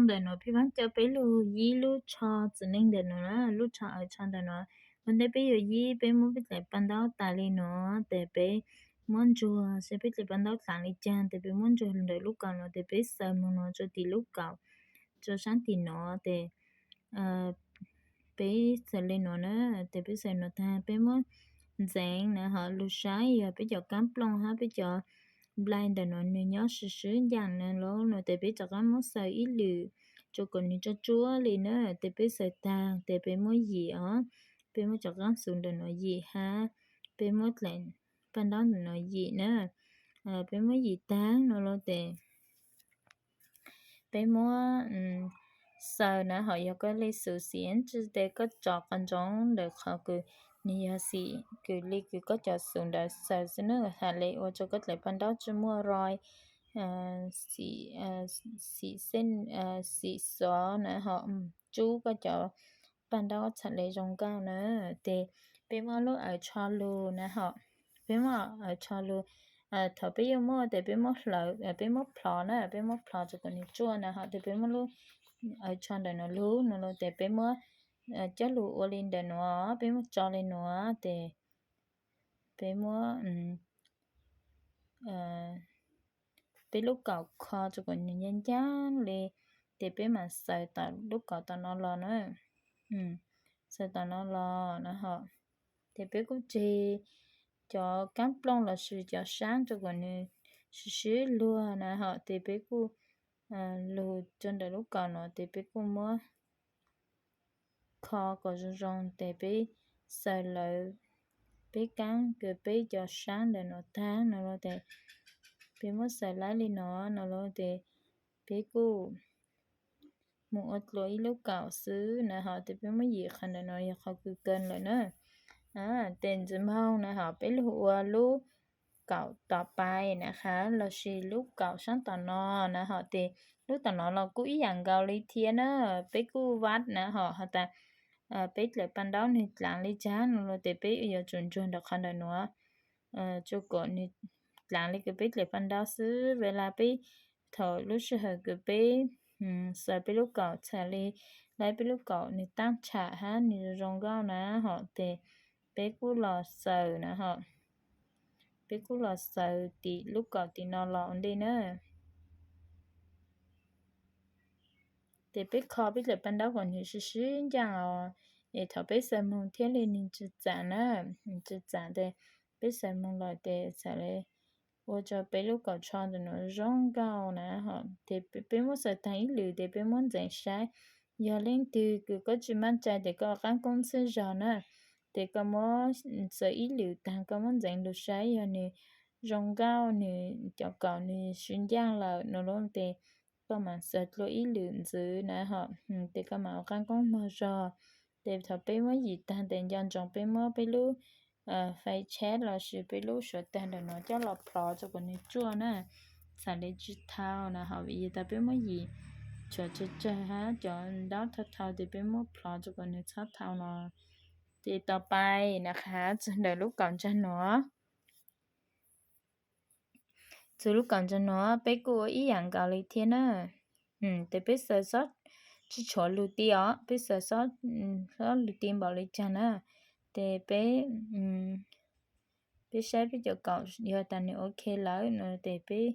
Ntawm no phij pab caw peb lug yib lub tsho txiv neej ntawm no na, lub tsho aws tsho ntawm no. Ua ntej peb yuav yib, peb muab peb daim paj ntaub tas li no, tes peb muab ntsuag, saib peb daim paj ntaub dlaav li caag, tes peb muab ntsuag ntawm lub kaum no, tes peb xaws moog no rua tim lub kaum, rua saab tim no, tes peb xaws li no na, tes peb xaws no taag peb muab ntxeev na, ho lug saib yog peb cov kaab plooj hab peb cov nplai ntawm no nwg nyob swv swv ncaam na lawm no, tes peb rov qaab muab xaws ib lwm rua kom nwg tsuab tsuab li na, tes peb xaws taag tes peb muab yim os, peb muab cov qaab xuv ntawm no yim hab peb muab daim paj ntaub ntawm no yim na, peb muab yim taag no lawm tes peb muab xaws na, ho yog koj leej xuv xim ntsis tes koj tso qhov ntsoov ntawm qhov kws nwg yog xim kws li kws koj cov xuv ntawd xaws xwb na, has le ua rua koj daim paj ntaub tsi muaj roi xim xeej xim xov na, ho tsub koj cov paj ntaub txham le zoo nkauj na. Tes peb muab lub aws tsho lug na, ho peb muab aws tsho lug, thaum peb yuav muab tes peb muab hlawv, peb muab plhov na, peb muab plhov rua kom nwg tsuaj na, ho tes peb muab lub aws tsho ntawm no lug no lawm tes peb muab coj lug ua li ntawm no, peb muab tso li no tes peb muab peb lub kaum kho rua kom nwg ncaaj ncaaj li, tes peb mam xaws tom lub kaum tom no los na. Xaws tom no los na ho, tes peb kuj tseg cov kaab plooj lossis cov saab rua kom nwg swv swv luag na ho, tes peb kuj lug rua ntawm lub kaum no tes peb kuj muab kho kom zoo zoo tes peb xaws lawv peb kaab kws peb cov saab ntawm no taag no lawm tes peb muab xaws laib li no no lawm tes peb kuj mus ua dlua ib lub kaum xwb na ho, tes peb muab yim qhov ntawm no yog qhov kws kawg lawm na. Tes ntxiv moog na ho peb lug ua lub kaum tom pais na ha, lossis lub kaum saab tom no na ho, tes lub tom no los kuj ib yaam nkaus li thiab na, peb kuj vab na ho, has tas peb daim paj ntaub nwg dlaav li caag no lawm tes peb yuav tsum ntsuag ntawm qhov ntawm no rua kom nwg dlaav li kws peb daim paj ntaub xwb. Ua le peb thaum lub sij hawm kws peb xaws peb lub kaum txham li laib peb lub kaum nwg taab tsham hab nwg zoo nkauj na ho, tes peb kuj los xaws na ho, peb kuj los xaws tim lub kaum tim no los ua ntej na. Tes peb kho peb daim paj ntaub kom nwg swv swv ncaaj os, es thaum peb xaws moog thiaj li nwg tsi txaam na, tsi txaam tes peb xaws moog los tes txham le ua rua peb lub kaum tsho ntawm no zoo nkauj na ho. Tes peb muab xaws taag ib lwm tes peb muab ntxeev saib, yog leej twg kws koj tsi maj cai tes koj qaab koob txhij zog na, tes koj muab xaws ib lwm taag koj muab ntxeev lug saib yog nwg zoo nkauj, nwg cov kaum nwg swv ncaaj lawm no lawm tes koj mam xaws dlua ib lwm ntxiv na ho, tes koj mam ua qaab koob mog zog. Tes thaum peb muab yim taag tes nco ntsoov peb muab peb lub fais tsheb lossis peb lub suav taag ntawm no coj los plhov rua kom nwg tsuaj na, txham le tsi thau na ho, vim yog tas peb muab yim tshuav tsawg tsawg hab cov ntaub thau thau tes peb muab plhov rua kom nwg txhob thau no. Tes tom pais na ha, txug ntawm lub kaum ntsag no, txug lub kaum ntsag no peb kuj ua ib yaam nkaus li thiab na. Tes peb xaws xob tsi tshuav lug ti os, peb xaws xob lug ti npaum li caag na, tes peb peb saib peb cov kaum yog tas nwg ok lawm no tes peb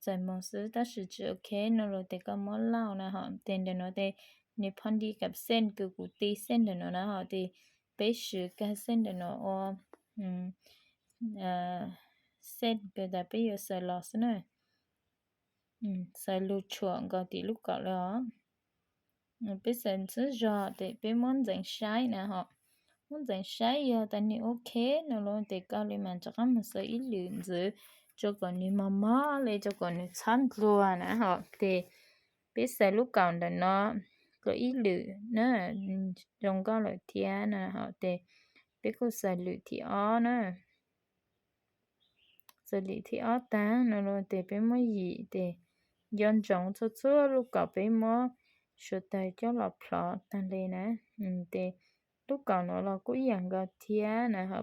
txaws moog xwb, tab sis tsi ok no lawm tes koj muab lauj na ho. Tes ntawm no tes nwg pho nti kam xej kws kuv ti xej ntawm no na ho, tes peb swv kag xej ntawm no ua xej kws tas peb yuav xaws los xwb na. Xaws lug tshuam nkaus tim lub kaum lawm os. Peb xaws xwb zog tes peb muab ntxeev saib na ho, muab ntxeev saib yog tas nwg ok no lawm tes koj le maam rov qaab moog xaws ib lwm ntxiv rua kom nwg mog mog le rua kom nwg txhob ndluag na ho. Tes peb xaws lub kaum ntawm no dlua ib lwm na, zoo nkauj lawm thiab na ho, tes peb kuj xaws lwm thib ob na. Xaws lwm thib ob taag no lawm tes peb muab yim tes nco ntsoov txhua txhua lub kaum peb muab suav tawg coj los plhov taag le na. Tes lub kaum no los kuj ib yaam nkaus thiab na ho,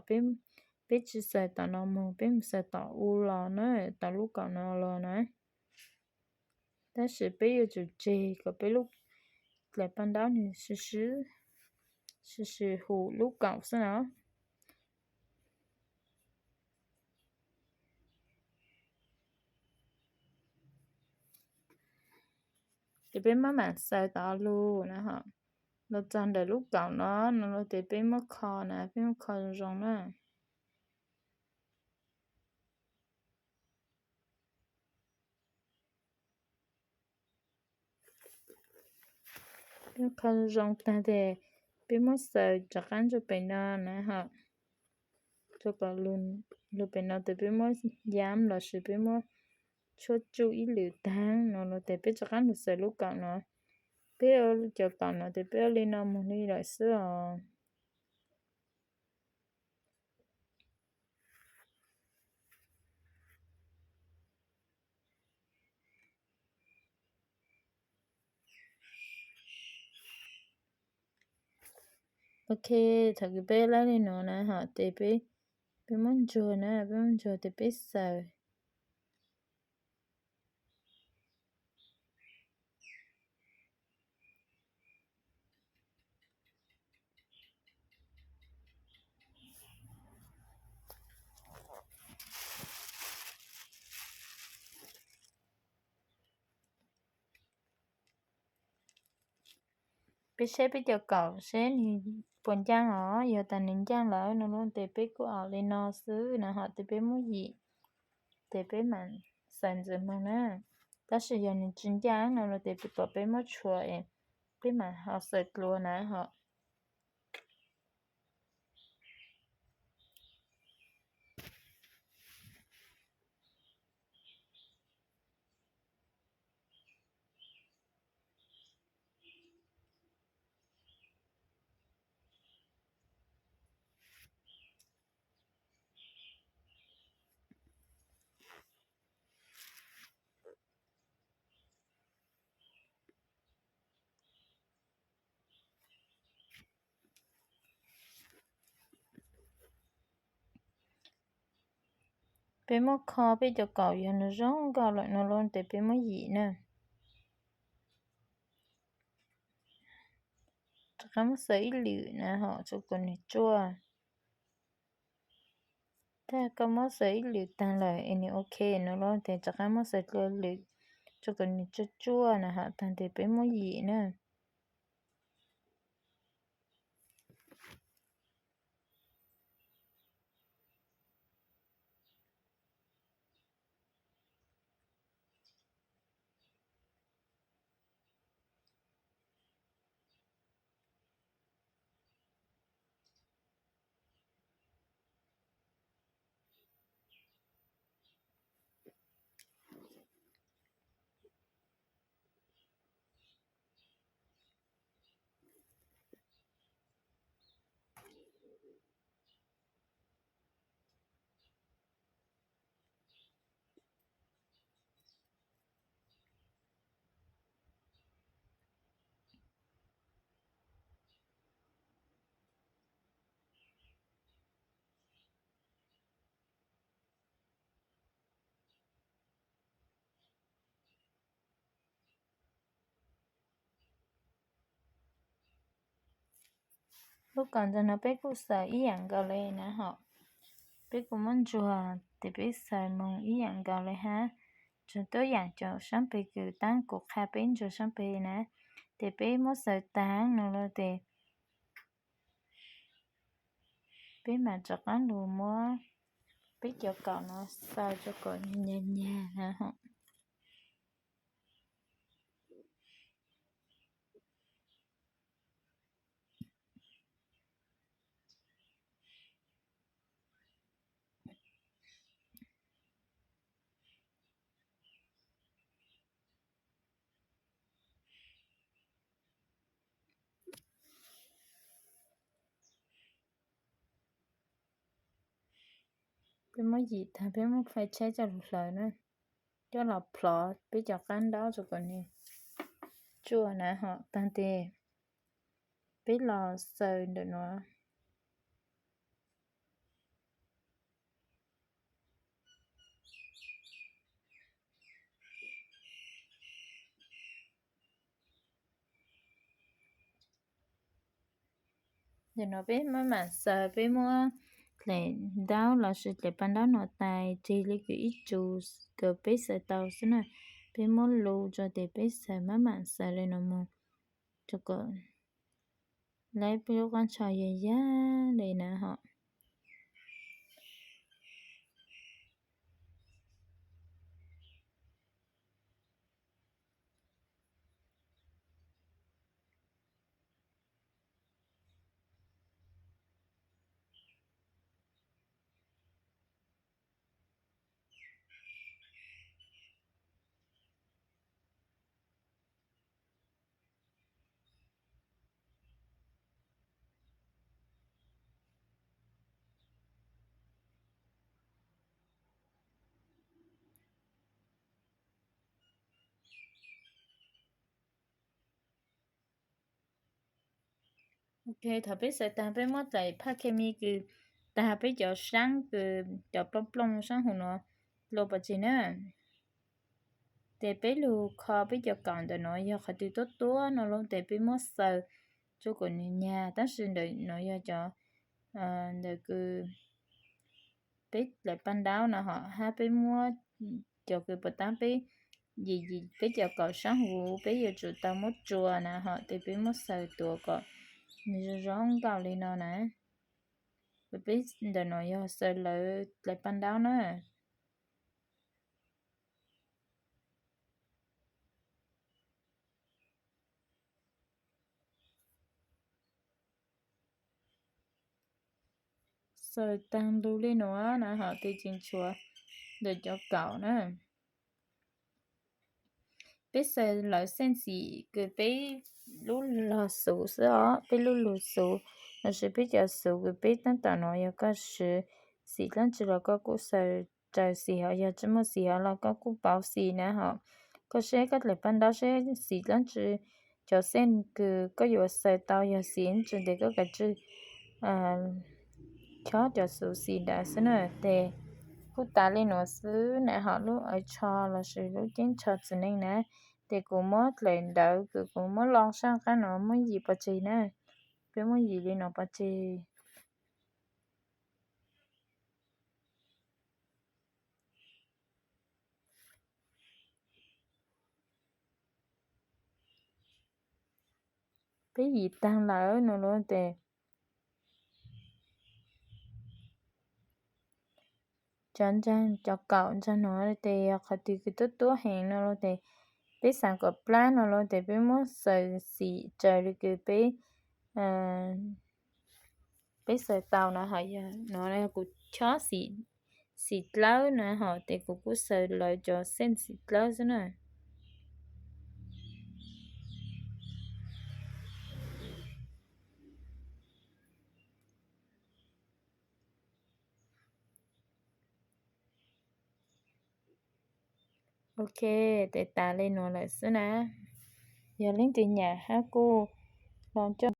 peb tsi xaws tom no moog, peb mus xaws tom u los na, tom lub kaum no los na. Tab sis peb yuav tsum tseg kom peb lub dlaim paj ntaub nws sw sw, sw sw hum lub kaum xwb no. Ces peb muab mam xaws tau lug na ho, los txog ntawm lub kaum no, no los ces peb muab kho na, peb muab kho zoo zoo na. Peb kho zoo tag tes peb muab xaws rov qab ntsuj pem no na ho, rau kom lug pem no tes peb muab yam los sis peb muab tshuab tsuj ib lwm tag no los tes peb rov qab lug xaws lub kaum no. Peb ua cov kaum no tes peb ua li no mus li lawm xwb os. Ok, thaum kws peb laib li no na ho tes peb, peb muab ntsuag na, peb muab ntsuag tes peb xaws. Peb saib peb cov kaum seb nws puas ncaaj os, yog tas nws ncaaj lawm no los tes peb kuj ua li no xwb na ho tes peb muab yim, tes peb mam xaws ntxiv moog na. Tab sis yog nws tsis ncaaj no los tes peb kom peb muab tshuav es peb mam ho xaws dlua na ho. Peb muab kho peb cov kaum yog nws zoo nkauj lawm no los tes peb muab yim na. Rov qab muab xaws ib lwm na ho tsuas kom nws tsuaj. Tag koj muab xaws ib lwm tag lawm es nws ok no los tes rov qab muab xaws dlua lwm tsuas kom nws tsuaj tsuaj na ho tag tes peb muab yim na. Lub kaum ntawm no peb kuj xaws ib yam nkaus li na ho. Peb kuj muab ntsuag tes peb xaws moog ib yam nkaus li hab. Tsuas tuab yam cov saab peg kws taab kuv qha peb ntsuag saab peg na, tes peb muab xaws taag no los tes peb mam rov qaab lug muab peb cov kaum no xaws rua kom nyag nyag na ho. Peb muab yim taag peb muab fais tshaib coj lug hlawv na, coj los plhov peb cov qaab ntaub rua kom nwg tsuaj na ho taag tes peb los xaws ntawm nuav. Ntawm no peb maj mam xaws, peb muab dlaim ntaub lossis dlaim paj ntaub no tais rig li kws ib tsu kws peb xaws tau xwb na. Peb muab lus rau tes peb xaws, maj mam xaws li no mus rau kom lawv peb lub qab ntsho yog yag li na hom. Ok, thaum peb xaws tag peb muab dlaim phaj khe mi kws tag peb cov saab kws cov plooj plooj saab huv no lua pov tseg na. Tes peb lug kho peb cov kaum ntawm no yog qhov twg tuab tuab no lawm tes peb muab xaws rua kom nws nyag, tab sis ntawm no yog cov ntawm kws peb dlaim paj ntaub na hom, hab peb muab cov kws puas tab peb yim yim peb cov kaum saab huv peb yuav tsum tau muab rua na hom, tes peb muab xaws tuav kom nws zoo zoo nkaus li no na. Peb ntawm no yog xaws lawv dlaim paj ntaub na. Xaws tag nrho li no na hom, tes tseem tshuav ntawm cov kaum na. Peb xaws lawv xeej xim kws peb lub lug xuv xwb os, peb lub lug xuv lossis peb cov xuv kws peb tab tom no yog koj swv xim dlaab tsi los koj kuj xaws raws xim hov, yog tsi muaj xim hov los koj kuj pauv xim na hom. Koj saib koj dlaim paj ntaub saib xim dlaab tsi, cov xeej kws koj yuav xaws tau yog xim dlaab tsi tes koj kav tsij chob cov xuv xim ntawd xwb na. Tes kuj tas li nuav xwb na hom, lub awv tsho lossis lub ceeb tsho txiv neej na. Tes kuv muab dlaim ntawv kws kuv muab loo sab qab no muab yim pov tseg na. Peb muab yim li no pov tseg. Peb yim tag lawm no lawm tes cov ntsa, cov kaum ntsa no tes yog qhov twg kws tuab tuab heev no lawm tes peb xav kom plab no lawm tes peb muab xaws xim raws li kws peb, peb xaws tau na hom. Yog no kuv chob xim dlawb na hom, tes kuv kuj xaws lawv cov xeej xim dlawb xwb na. Ok, tes tas li nuav lawm xwb na. Yog leej twg nyam hab kuj loo coj